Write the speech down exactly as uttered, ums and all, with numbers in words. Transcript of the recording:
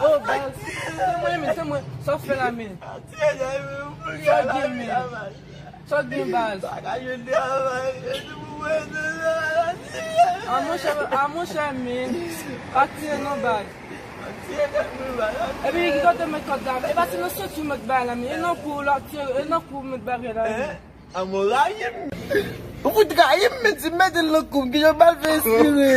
Oh, baz. Se mwen, men, se mwen. Sa w fè la, men? Sa w gen, men? Sa w gen, baz? A, monchè, a, monchè, men. Pa tire non, baz. Epi, ki kote w met kòd la? E pa se nan senti w met bagay la, men. E nan kou w la tire, e nan kou w met bagay la, men. Amoraye m. Ou fout rayi m, men di mete l nan kou m, ki jan bal fè espire.